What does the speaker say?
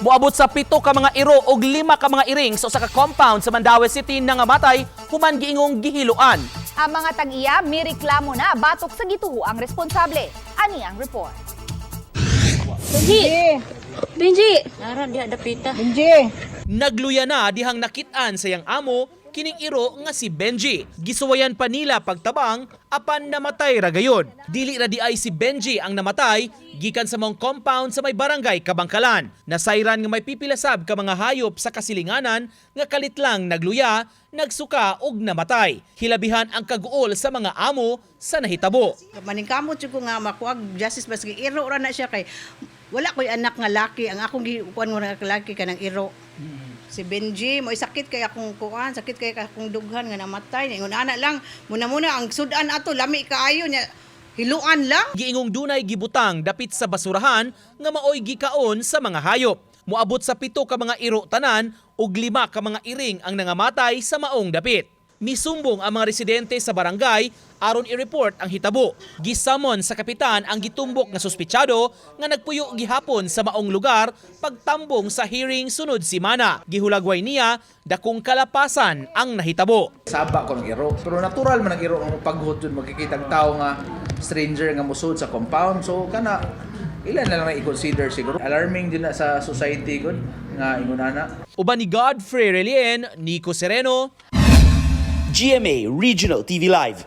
Moabot sa pito ka mga iro og lima ka mga iring sa usa ka compound sa Mandaue City nangamatay human giingong gihiluan. Ang mga tag-iya mireklamo na batok sa gituho ang responsable. Ani ang report. Benji! Benji! Nara diha dapita. Benji! Nagluya na dihang nakit-an sa iyang amo kining iro nga si Benji. Gisuwayan pa nila pagtabang apan namatay ra gayod. Dili ra di ay si Benji ang namatay gikan sa maong compound sa may barangay Kabangkalan. Nasayran nga may pipilasab ka mga hayop sa kasilinganan nga kalit lang nagluya, nagsuka ug namatay. Hilabihan ang kaguol sa mga amo sa nahitabo. Maningkamot jud ko nga makuag justice, baski iro ra na siya, kay wala ko'y anak nga laki. Ang akong gikuan mo nga laki kanang iro. Si Benji mo sakit kay akong kuan, sakit kay akong dughan nga namatay. Ingon ana lang muna muna ang sudan ato, lami kaayo nya, hiluan lang. Giingong dunay gibutang dapit sa basurahan nga maoy gikaon sa mga hayop. Moabot sa pito ka mga iro tanan ug lima ka mga iring ang nangamatay sa maong dapit. Misumbong ang mga residente sa barangay aron i-report ang hitabo. Gisamon sa kapitan ang gitumbok nga suspitsado nga nagpuyo gihapon sa maong lugar pagtambong sa hearing sunod simana. Gihulagway niya dakong kalapasan ang nahitabo. Saba ko ng iro. Pero natural man ang iro nga mopaghot yun, magkikita ang tao nga stranger nga musod sa compound. So kana ilan na lang na i-consider siguro. Alarming din na sa society gud nga ingon ana. Uban ni Godfrey Relien, Nico Sereno, GMA Regional TV Live.